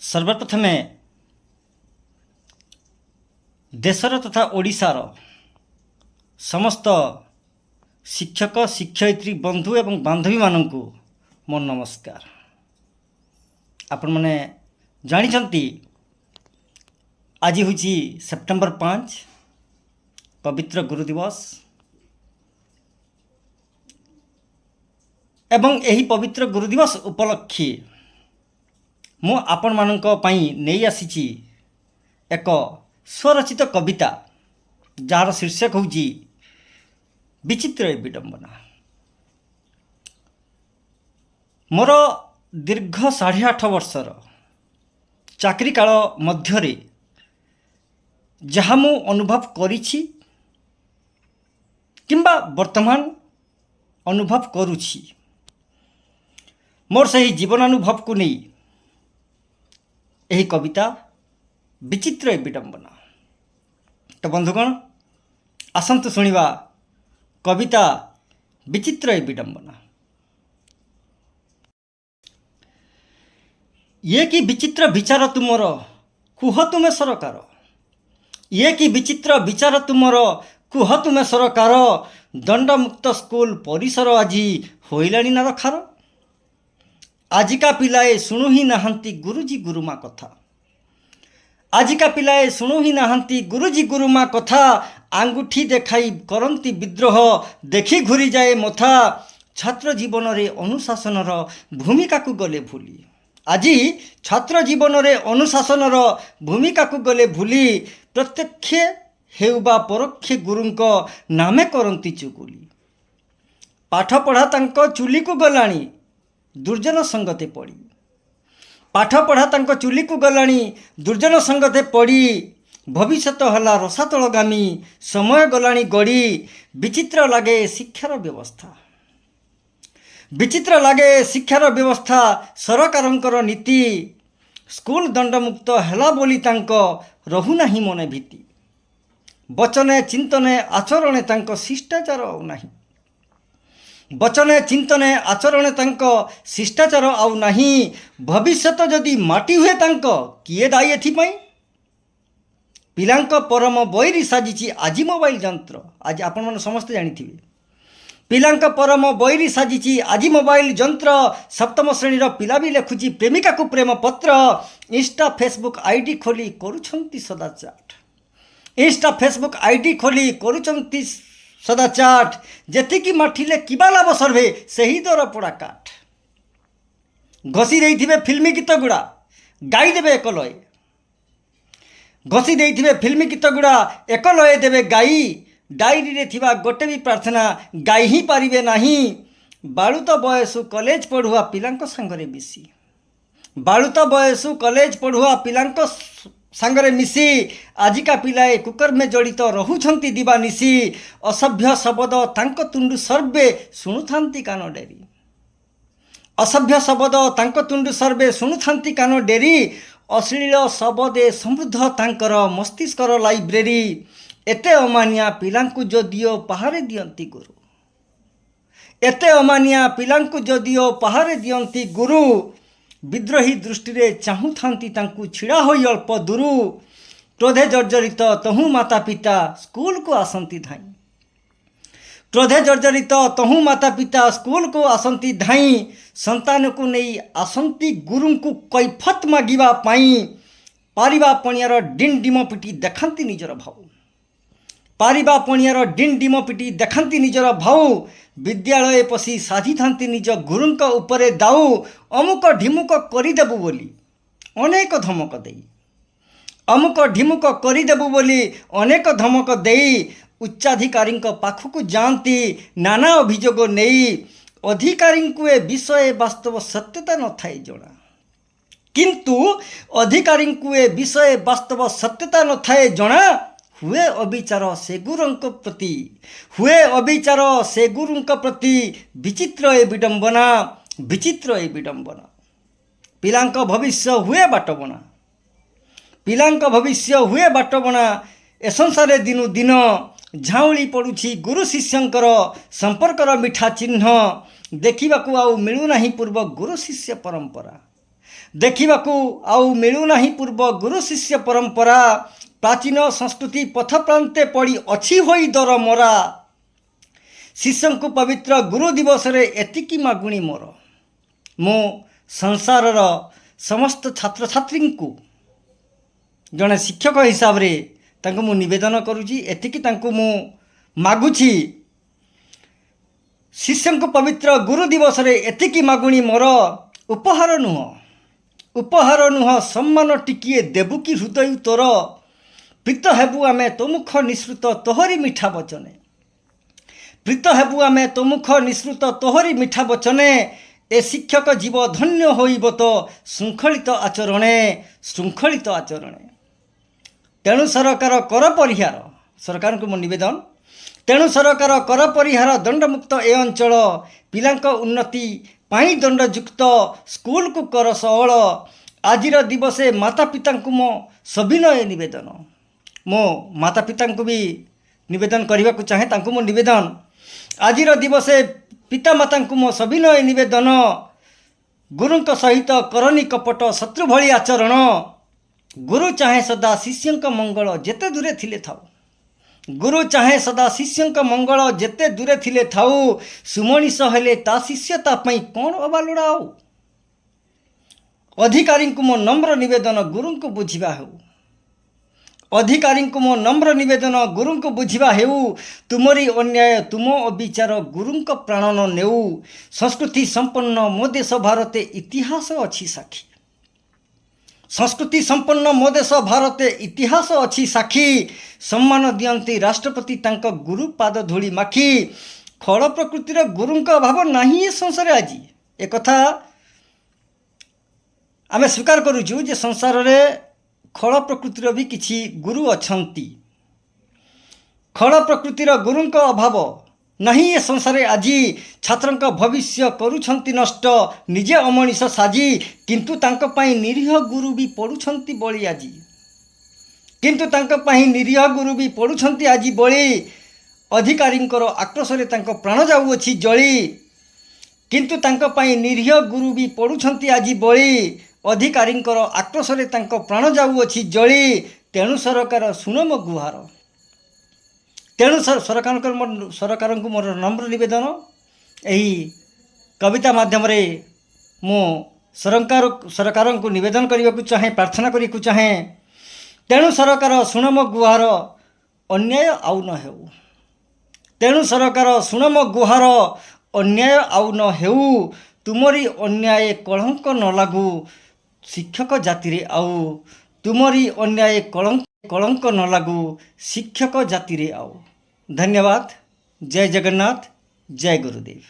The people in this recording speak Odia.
ସର୍ବପ୍ରଥମେ ଦେଶର ତଥା ଓଡ଼ିଶାର ସମସ୍ତ ଶିକ୍ଷକ ଶିକ୍ଷୟିତ୍ରୀ ବନ୍ଧୁ ଏବଂ ବାନ୍ଧବୀମାନଙ୍କୁ ମୋ ନମସ୍କାର। ଆପଣମାନେ ଜାଣିଛନ୍ତି, ଆଜି ହେଉଛି ସେପ୍ଟେମ୍ବର 5, ପବିତ୍ର ଗୁରୁ ଦିବସ ଏବଂ ଏହି ପବିତ୍ର ଗୁରୁ ଦିବସ ଉପଲକ୍ଷେ ମୁଁ ଆପଣମାନଙ୍କ ପାଇଁ ନେଇ ଆସିଛି ଏକ ସ୍ୱରଚିତ କବିତା, ଯାହାର ଶୀର୍ଷକ ହେଉଛି ବିଚିତ୍ର ଏ ବିଡ଼ମ୍ବନା। ମୋର ଦୀର୍ଘ 8.5 ବର୍ଷର ଚାକିରି କାଳ ମଧ୍ୟରେ ଯାହା ମୁଁ ଅନୁଭବ କରିଛି କିମ୍ବା ବର୍ତ୍ତମାନ ଅନୁଭବ କରୁଛି, ମୋର ସେହି ଜୀବନାନୁଭବକୁ ନେଇ ଏହି କବିତା ବିଚିତ୍ର ଏ ବିଡ଼ମ୍ବନା। ତ ବନ୍ଧୁଗଣ, ଆସନ୍ତୁ ଶୁଣିବା କବିତା ବିଚିତ୍ର ଏ ବିଡ଼ମ୍ବନା। ଇଏ କି ବିଚିତ୍ର ବିଚାର ତୁମର, କୁହ ତୁମେ ସରକାର? ଇଏ କି ବିଚିତ୍ର ବିଚାର ତୁମର, କୁହ ତୁମେ ସରକାର? ଦଣ୍ଡମୁକ୍ତ ସ୍କୁଲ ପରିସର ଆଜି ହୋଇଲାଣି ନା ରଖାର। ଆଜିକା ପିଲାଏ ଶୁଣୁ ହିଁ ନାହାନ୍ତି ଗୁରୁଜୀ ଗୁରୁମା କଥା। ଆଜିକା ପିଲାଏ ଶୁଣୁ ହିଁ ନାହାନ୍ତି ଗୁରୁଜୀ ଗୁରୁମା କଥା। ଆଙ୍ଗୁଠି ଦେଖାଇ କରନ୍ତି ବିଦ୍ରୋହ, ଦେଖି ଘୁରିଯାଏ ମଥା। ଛାତ୍ର ଜୀବନରେ ଅନୁଶାସନର ଭୂମିକାକୁ ଗଲେ ଭୁଲି। ଆଜି ଛାତ୍ର ଜୀବନରେ ଅନୁଶାସନର ଭୂମିକାକୁ ଗଲେ ଭୁଲି। ପ୍ରତ୍ୟକ୍ଷ ହେଉ ବା ପରୋକ୍ଷେ ଗୁରୁଙ୍କ ନାମେ କରନ୍ତି ଚୁଗୁଲି। ପାଠପଢ଼ା ତାଙ୍କ ଚୁଲିକୁ ଗଲାଣି ଦୁର୍ଜନ ସଙ୍ଗତେ ପଡ଼ି। ପାଠପଢ଼ା ତାଙ୍କ ଚୁଲିକୁ ଗଲାଣି ଦୁର୍ଜନ ସଙ୍ଗତେ ପଡ଼ି। ଭବିଷ୍ୟତ ହେଲା ରସାତଳଗାମୀ, ସମୟ ଗଲାଣି ଗଡ଼ି। ବିଚିତ୍ର ଲାଗେ ଶିକ୍ଷାର ବ୍ୟବସ୍ଥା। ବିଚିତ୍ର ଲାଗେ ଶିକ୍ଷାର ବ୍ୟବସ୍ଥା, ସରକାରଙ୍କର ନୀତି। ସ୍କୁଲ ଦଣ୍ଡମୁକ୍ତ ହେଲା ବୋଲି ତାଙ୍କ ରହୁନାହିଁ ମନେ ଭୀତି। ବଚନେ ଚିନ୍ତନେ ଆଚରଣେ ତାଙ୍କ ଶିଷ୍ଟାଚାର ଆଉ ନାହିଁ। ବଚନେ ଚିନ୍ତନେ ଆଚରଣେ ତାଙ୍କ ଶିଷ୍ଟାଚାର ଆଉ ନାହିଁ। ଭବିଷ୍ୟତ ଯଦି ମାଟି ହୁଏ ତାଙ୍କ, କିଏ ଦାୟୀ ଏଥିପାଇଁ? ପିଲାଙ୍କ ପରମ ବୈରୀ ସାଜିଛି ଆଜି ମୋବାଇଲ ଯନ୍ତ୍ର। ଆଜି ଆପଣମାନେ ସମସ୍ତେ ଜାଣିଥିବେ, ପିଲାଙ୍କ ପରମ ବୈରୀ ସାଜିଛି ଆଜି ମୋବାଇଲ ଯନ୍ତ୍ର। ସପ୍ତମ ଶ୍ରେଣୀର ପିଲା ବି ଲେଖୁଛି ପ୍ରେମିକାକୁ ପ୍ରେମ ପତ୍ର। ଇନଷ୍ଟା ଫେସବୁକ୍ ଆଇଡି ଖୋଲି କରୁଛନ୍ତି ସଦା ଚାଟ୍। ଇନଷ୍ଟା ଫେସବୁକ୍ ଆଇଡି ଖୋଲି କରୁଛନ୍ତି ସଦା ଚାଟ୍। ଯେତିକି ମାଠିଲେ କିବା ଲାଭ, ସର୍ଭେ ସେହି ଦରପୋଡ଼ା କାଠ। ଘଷି ଦେଇଥିବେ ଫିଲ୍ମି ଗୀତ ଗୁଡ଼ା, ଗାଇଦେବେ ଏକ ଲଏ। ଘଷି ଦେଇଥିବେ ଫିଲ୍ମି ଗୀତ ଗୁଡ଼ା, ଏକ ଲଏ ଦେବେ ଗାଇ। ଡାଇରୀରେ ଥିବା ଗୋଟେ ବି ପ୍ରାର୍ଥନା ଗାଇ ହିଁ ପାରିବେ ନାହିଁ। ବାଳୁତ ବୟସୁ କଲେଜ ପଢ଼ୁଆ ପିଲାଙ୍କ ସାଙ୍ଗରେ ମିଶି, ବାଳୁତ ବୟସୁ କଲେଜ ପଢ଼ୁଆ ପିଲାଙ୍କ ସାଙ୍ଗରେ ମିଶି, ଆଜିକା ପିଲାଏ କୁକର୍ମେ ଜଡ଼ିତ ରହୁଛନ୍ତି ଦିବାନିଶି। ଅସଭ୍ୟ ଶବଦ ତାଙ୍କ ତୁଣ୍ଡୁ ସର୍ବେ ଶୁଣୁଥାନ୍ତି କାନ ଡେରି। ଅସଭ୍ୟ ଶବଦ ତାଙ୍କ ତୁଣ୍ଡୁ ସର୍ବେ ଶୁଣୁଥାନ୍ତି କାନ ଡେରି। ଅଶ୍ଳୀଳ ଶବଦେ ସମୃଦ୍ଧ ତାଙ୍କର ମସ୍ତିଷ୍କର ଲାଇବ୍ରେରୀ। ଏତେ ଅମାନିଆ ପିଲାଙ୍କୁ ଯଦିଓ ପାହାରେ ଦିଅନ୍ତି ଗୁରୁ, ଏତେ ଅମାନିଆ ପିଲାଙ୍କୁ ଯଦିଓ ପାହାରେ ଦିଅନ୍ତି ଗୁରୁ, ବିଦ୍ରୋହୀ ଦୃଷ୍ଟିରେ ଚାହୁଁଥାନ୍ତି ତାଙ୍କୁ ଛିଡ଼ା ହୋଇ ଅଳ୍ପ ଦୂରୁ। କ୍ରୋଧେ ଜର୍ଜରିତ ତହୁଁ ମାତା ପିତା ସ୍କୁଲକୁ ଆସନ୍ତି ଧାଇଁ। କ୍ରୋଧେ ଜର୍ଜରିତ ତହୁଁ ମାତା ପିତା ସ୍କୁଲକୁ ଆସନ୍ତି ଧାଇଁ। ସନ୍ତାନକୁ ନେଇ ଆସନ୍ତି ଗୁରୁଙ୍କୁ କୈଫତ ମାଗିବା ପାଇଁ। ପାରିବା ପଣିଆର ଡିଣ୍ଡିମ ପିଟି ଦେଖାନ୍ତି ନିଜର ଭାଉ। ପାରିବା ପଣିଆର ଡିଣ୍ଡିମ ପିଟି ଦେଖାନ୍ତି ନିଜର ଭାଉ। ବିଦ୍ୟାଳୟ ପଶି ସାଧିଥାନ୍ତି ନିଜ ଗୁରୁଙ୍କ ଉପରେ ଦାଉ। ଅମୁକ ଢିମୁକ କରିଦେବୁ ବୋଲି ଅନେକ ଧମକ ଦେଇ, ଅମୁକ ଢିମୁକ କରିଦେବୁ ବୋଲି ଅନେକ ଧମକ ଦେଇ, ଉଚ୍ଚାଧିକାରୀଙ୍କ ପାଖକୁ ଯାଆନ୍ତି ନାନା ଅଭିଯୋଗ ନେଇ। ଅଧିକାରୀଙ୍କୁ ଏ ବିଷୟ ବାସ୍ତବ ସତ୍ୟତା ନଥାଏ ଜଣା। କିନ୍ତୁ ଅଧିକାରୀଙ୍କୁ ଏ ବିଷୟ ବାସ୍ତବ ସତ୍ୟତା ନଥାଏ ଜଣା। ହୁଏ ଅବିଚାର ସେ ଗୁରୁଙ୍କ ପ୍ରତି, ହୁଏ ଅବିଚାର ସେ ଗୁରୁଙ୍କ ପ୍ରତି। ବିଚିତ୍ର ଏ ବିଡ଼ମ୍ବନା, ବିଚିତ୍ର ଏ ବିଡ଼ମ୍ବନା। ପିଲାଙ୍କ ଭବିଷ୍ୟ ହୁଏ ବାଟବଣା। ପିଲାଙ୍କ ଭବିଷ୍ୟ ହୁଏ ବାଟବଣା। ଏ ସଂସାରେ ଦିନୁ ଦିନ ଝାଉଁଳି ପଡ଼ୁଛି ଗୁରୁ ଶିଷ୍ୟଙ୍କର ସମ୍ପର୍କର ମିଠା ଚିହ୍ନ। ଦେଖିବାକୁ ଆଉ ମିଳୁନାହିଁ ପୂର୍ବ ଗୁରୁ ଶିଷ୍ୟ ପରମ୍ପରା। ଦେଖିବାକୁ ଆଉ ମିଳୁନାହିଁ ପୂର୍ବ ଗୁରୁ ଶିଷ୍ୟ ପରମ୍ପରା। ପ୍ରାଚୀନ ସଂସ୍କୃତି ପଥ ପ୍ରାନ୍ତେ ପଡ଼ି ଅଛି ହୋଇ ଦରମରା। ଶିଷ୍ୟଙ୍କୁ ପବିତ୍ର ଗୁରୁ ଦିବସରେ ଏତିକି ମାଗୁଣି ମୋର। ମୁଁ ସଂସାରର ସମସ୍ତ ଛାତ୍ରଛାତ୍ରୀଙ୍କୁ ଜଣେ ଶିକ୍ଷକ ହିସାବରେ ତାଙ୍କୁ ମୁଁ ନିବେଦନ କରୁଛି, ଏତିକି ତାଙ୍କୁ ମୁଁ ମାଗୁଛି। ଶିଷ୍ୟଙ୍କୁ ପବିତ୍ର ଗୁରୁ ଦିବସରେ ଏତିକି ମାଗୁଣି ମୋର। ଉପହାର ନୁହଁ, ଉପହାର ନୁହଁ, ସମ୍ମାନ ଟିକିଏ ଦେବୁ କି ହୃଦୟ ତୋର? ପ୍ରୀତ ହେବୁ ଆମେ ତୋ ମୁଖ ନିଃସୃତ ତୋହରି ମିଠା ବଚନେ। ପ୍ରୀତ ହେବୁ ଆମେ ତୋ ମୁଖ ନିଃସୃତ ତୋହରି ମିଠା ବଚନେ। ଏ ଶିକ୍ଷକ ଜୀବ ଧନ୍ୟ ହୋଇବ ତୋ ଶୃଙ୍ଖଳିତ ଆଚରଣେ, ଶୃଙ୍ଖଳିତ ଆଚରଣେ। ତେଣୁ ସରକାର କର ପରିହାର। ସରକାରଙ୍କୁ ମୋ ନିବେଦନ, ତେଣୁ ସରକାର କର ପରିହାର ଦଣ୍ଡମୁକ୍ତ ଏ ଅଞ୍ଚଳ। ପିଲାଙ୍କ ଉନ୍ନତି ପାଇଁ ଦଣ୍ଡଯୁକ୍ତ ସ୍କୁଲକୁ କର ସଅଳ। ଆଜିର ଦିବସେ ମାତା ପିତାଙ୍କୁ ମୋ ସବିନୟ ନିବେଦନ। ମୋ ମାତା ପିତାଙ୍କୁ ବି ନିବେଦନ କରିବାକୁ ଚାହେଁ, ତାଙ୍କୁ ମୋ ନିବେଦନ। ଆଜିର ଦିବସେ ପିତାମାତାଙ୍କୁ ମୋ ସବିନୟ ନିବେଦନ, ଗୁରୁଙ୍କ ସହିତ କରନି କପଟ ଶତ୍ରୁ ଭଳି ଆଚରଣ। ଗୁରୁ ଚାହେଁ ସଦା ଶିଷ୍ୟଙ୍କ ମଙ୍ଗଳ ଯେତେ ଦୂରେ ଥିଲେ ଥାଉ। ଗୁରୁ ଚାହେଁ ସଦା ଶିଷ୍ୟଙ୍କ ମଙ୍ଗଳ ଯେତେ ଦୂରେ ଥିଲେ ଥାଉ। ସୁମଣିଷ ହେଲେ ତା ଶିଷ୍ୟ ତା ପାଇଁ କ'ଣ ଅବା ଲୋଡ଼ା ଆଉ? ଅଧିକାରୀଙ୍କୁ ମୋ ନମ୍ର ନିବେଦନ, ଗୁରୁଙ୍କୁ ବୁଝିବା ହେଉ। ଅଧିକାରୀଙ୍କୁ ମୋ ନମ୍ର ନିବେଦନ, ଗୁରୁଙ୍କୁ ବୁଝିବା ହେଉ। ତୁମରି ଅନ୍ୟାୟ, ତୁମ ଅବିଚାର ଗୁରୁଙ୍କ ପ୍ରାଣ ନ ନେଉ। ସଂସ୍କୃତି ସମ୍ପନ୍ନ ମୋ ଦେଶ ଭାରତେ ଇତିହାସ ଅଛି ସାକ୍ଷୀ। ସଂସ୍କୃତି ସମ୍ପନ୍ନ ମୋ ଦେଶ ଭାରତେ ଇତିହାସ ଅଛି ସାକ୍ଷୀ। ସମ୍ମାନ ଦିଅନ୍ତି ରାଷ୍ଟ୍ରପତି ତାଙ୍କ ଗୁରୁ ପାଦ ଧୂଳି ମାଖି। ଖଳ ପ୍ରକୃତିର ଗୁରୁଙ୍କ ଅଭାବ ନାହିଁ ଏ ସଂସାରରେ ଆଜି। ଏକଥା ଆମେ ସ୍ୱୀକାର କରୁଛୁ ଯେ ସଂସାରରେ ଖଳ ପ୍ରକୃତିର ବି କିଛି ଗୁରୁ ଅଛନ୍ତି। ଖଳ ପ୍ରକୃତିର ଗୁରୁଙ୍କ ଅଭାବ ନାହିଁ ଏ ସଂସାରରେ ଆଜି। ଛାତ୍ରଙ୍କ ଭବିଷ୍ୟ କରୁଛନ୍ତି ନଷ୍ଟ ନିଜେ ଅମଣିଷ ସାଜି। କିନ୍ତୁ ତାଙ୍କ ପାଇଁ ନିରୀହ ଗୁରୁ ବି ପଡ଼ୁଛନ୍ତି ବଳି ଆଜି। କିନ୍ତୁ ତାଙ୍କ ପାଇଁ ନିରୀହ ଗୁରୁ ବି ପଡ଼ୁଛନ୍ତି ଆଜି ବଳି। ଅଧିକାରୀଙ୍କର ଆକ୍ରୋଶରେ ତାଙ୍କ ପ୍ରାଣ ଯାଉଅଛି ଜଳି। କିନ୍ତୁ ତାଙ୍କ ପାଇଁ ନିରୀହ ଗୁରୁ ବି ପଡ଼ୁଛନ୍ତି ଆଜି ବଳି। ଅଧିକାରୀଙ୍କର ଆକ୍ରୋଶରେ ତାଙ୍କ ପ୍ରାଣ ଯାଉଅଛି ଜଳି। ତେଣୁ ସରକାର ଶୁଣ ମୋ ଗୁହାର। ତେଣୁ ସରକାରଙ୍କୁ ମୋର ନମ୍ର ନିବେଦନ। ଏହି କବିତା ମାଧ୍ୟମରେ ମୁଁ ସରକାରଙ୍କୁ ନିବେଦନ କରିବାକୁ ଚାହେଁ, ପ୍ରାର୍ଥନା କରିବାକୁ ଚାହେଁ। ତେଣୁ ସରକାର ଶୁଣ ମୋ ଗୁହାର, ଅନ୍ୟାୟ ଆଉ ନ ହେଉ। ତେଣୁ ସରକାର ଶୁଣ ମୋ ଗୁହାର, ଅନ୍ୟାୟ ଆଉ ନ ହେଉ। ତୁମରି ଅନ୍ୟାୟ କଳଙ୍କ ନ ଲାଗୁ ଶିକ୍ଷକ ଜାତିରେ ଆଉ। ତୁମରି ଅନ୍ୟାୟ କଳଙ୍କ ନ ଲାଗୁ ଶିକ୍ଷକ ଜାତିରେ ଆଉ। ଧନ୍ୟବାଦ। ଜୟ ଜଗନ୍ନାଥ, ଜୟ ଗୁରୁଦେବ।